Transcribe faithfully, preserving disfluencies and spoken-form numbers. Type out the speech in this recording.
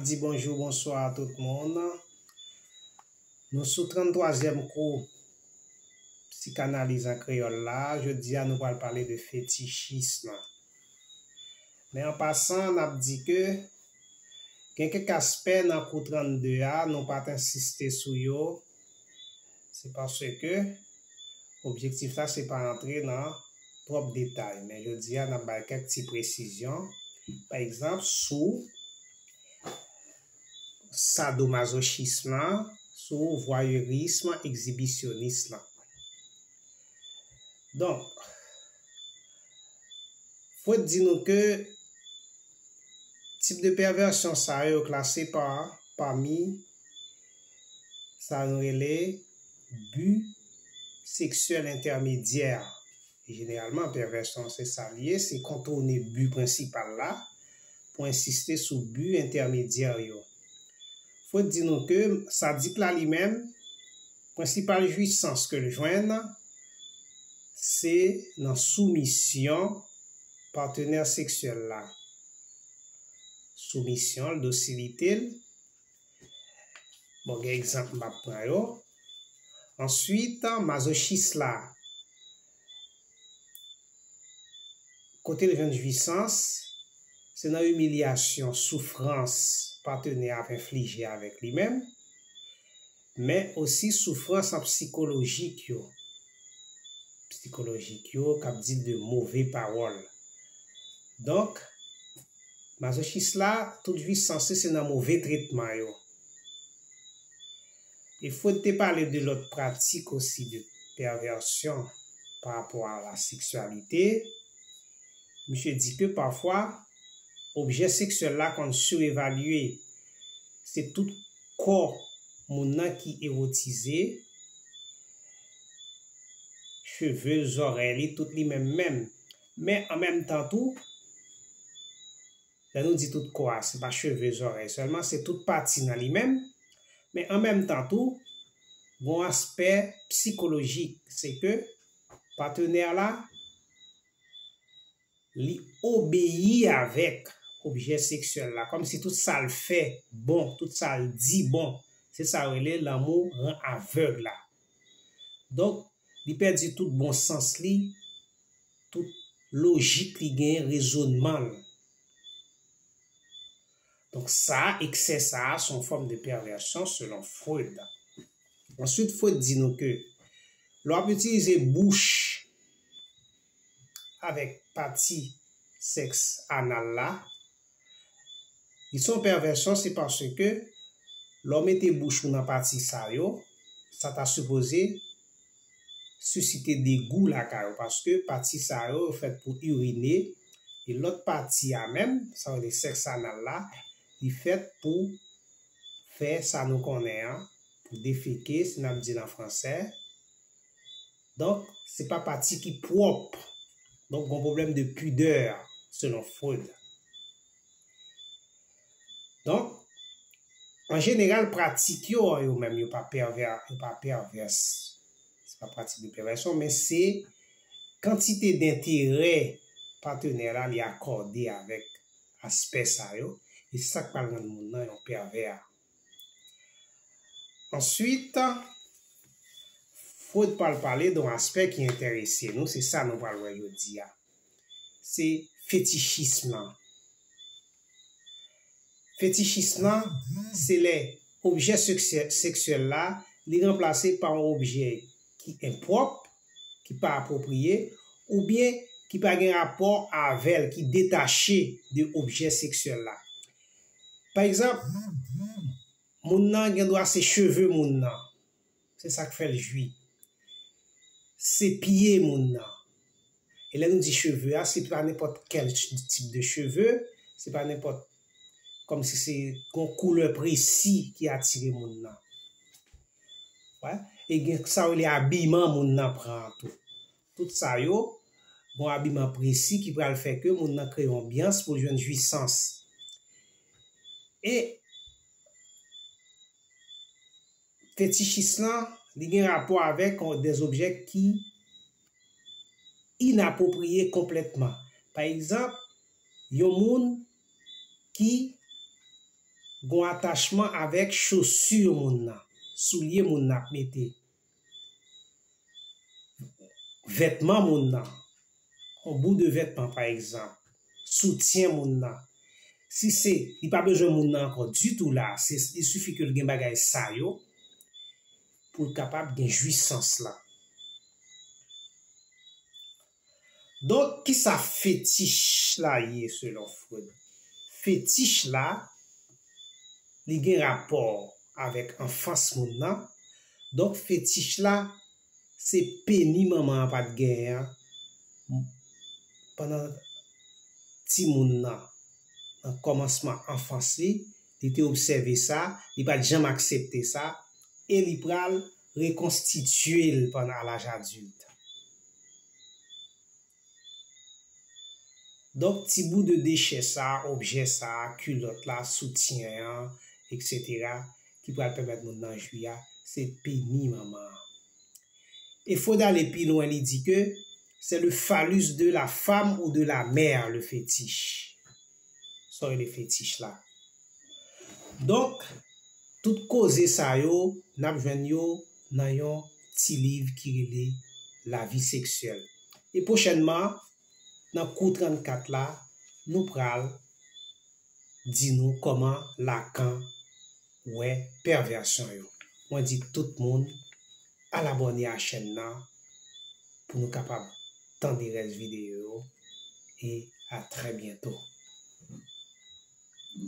Di bonjou, bonswa a tout moun. Nou sou tranntwazyèm kou psikanaliz an kreyòl la. Jodi a, nou pral pale de fetichism. Men an pasan, n ap di ke gen kèk aspè nan kou trannde a, nou pa t ensiste sou yo. Se paske objektif la, se pa antre nan twòp detay. Men jodi a, n ap bay kèk ti presizyon. Pa egzanp, sou sadomazochism lan, sou vwayerism egzibisyonis lan. Donk, Freud di nou ke tip de pèvèsyon sa yo klase pa, pami sa nou rele bi seksyèl entèmedyè. Jeneralman, pèvèsyon se sa l ye, se kontounen bi prensipal la pou ensiste sou bi entèmedyè yo. Freud di nou ke sadik la li menm, prensipal jwisans ke l jwenn, se nan soumisyon patenè seksyèl la. Soumisyon l, dosilite l. Bon, gen egzanp m ap pran yo. Answit, mazochis la, kote l jwenn jwisans, se nan imilyasyon, soufrans patenè ap enflije avèk li menm, men osi soufrans an psikolojik yo. Psikolojik yo, k ap di l de move pawòl. Donk, mazochis la, tout jwisans li se nan move tretman yo. E Freud te pale de lòt pratik osi de pèvèsyon pa rapò a la seksyalite. Misye di ke pafwa, objè seksyèl la konn sirevalye. Se tout kò moun nan ki ewotize, cheve, zòrèy li, tout li menm menm. Men an menm tan tou, lè nou di tout kò a, se pa cheve, zòrèy sèlman, se tout pati nan li menm. Men an menm tan tou, gon aspè psikolojik, se ke patenè la, li obeyi avèk objè seksyèl la, kòmsi tout sa l fè bon, tout sa l di bon. Se sa yo rele lanmou ran avèg la. Donk, li pèdi tout bon sans li, tout lojik li genyen, rezonman l. Donk sa, eksè sa a, se yon fòm de pèvèsyon selon Freud. Answit, Freud di nou ke lè w ap itilize bouch avèk pati sèks anal la, li se yon pèvèsyon, se paske lè w mete bouch ou nan pati sa yo, sa ta sipoze sisite degou lakay ou, paske pati sa yo, yo fèt pou irine, e lòt pati a menm, sa yo rele sèks anal la, li fèt pou fè sa nou konnen an, pou defeke, si n ap di l an fransè. Donk, se pa pati ki pwòp. Donk, gon pwoblèm de pidè, selon Freud. Donk, an jeneral, pratik yo, yo menm, yo pa pèvè, yo pa pèvès. Se pa pratik de pèvèsyon, men se kantite denterè patenè la li akòde avèk aspè sa yo, e se sa k pral rann moun nan yon pèvè. Answit, Freud pral pale de yon aspè ki enterese nou, se sa nou pral wè jodi a. Se fetichism lan. Fetichism lan, se lè objè seksyè-, seksyèl la, li ranplase pa yon objè ki enpwòp, ki pa apwopriye, oubyen ki pa gen rapò avè l, ki detache de objè seksyèl la. Pa egzanp, moun nan gen dwa se cheve moun nan. Se sa k fè l jwi. Se pye moun nan. E lè nou di cheve a, se pa nenpòt kèl ch-, tip de cheve, se pa nenpòt, kòmsi se gon koulè presi ki atire moun nan. Wè. E gen sa yo rele abiman moun nan pran an tou. Tout sa yo, gon abiman presi ki pral fè ke moun nan kreye yon anbyans pou l jwenn jwisans. E fetichis lan, li gen rapò avèk, euh, des objets ki inapwopriye konplètman. Pa egzanp, yon moun ki Gon atachman avèk chosi moun nan, soulye moun nan ap mete, vètman moun nan, yon bout de vètman pa egzanp, soutyen moun nan. Si se, li pa bezwen moun nan ankò ditou la, se, li sifi ke l gen bagay sa yo pou l kapab gen jwisans la. Donk, kisa fetich la ye selon Freud? Fetich la, li gen rapò avèk anfans moun nan. Donk, fetich la, se peni manman an pa t genyen an pandan timoun nan, nan kòmansman anfans li, li te obsève sa, li pa t janm aksepte sa, e li pral rekonstitye l pandan a laj adilt. Donk, ti bout de dechè sa, objè sa, kilòt la, soutyen an, etsetera, ki pral pèmèt moun nan jwi a, se peni manman an. E Freud ale pi lwen, li di ke c'est le phallus de la femme ou de la mère, le fétiche. Sa yo rele fetich la. Donk, tout koze sa yo, n ap jwenn yo nan yon ti liv ki rele La vie sexuelle. E pwochènman, nan kou trannkat la, nou pral di nou kòman Lacan wè pèvèsyon yo. Mwen di tout moun al abòne a chèn nan pou nou kapab tande rès videyo yo. E a trè byento.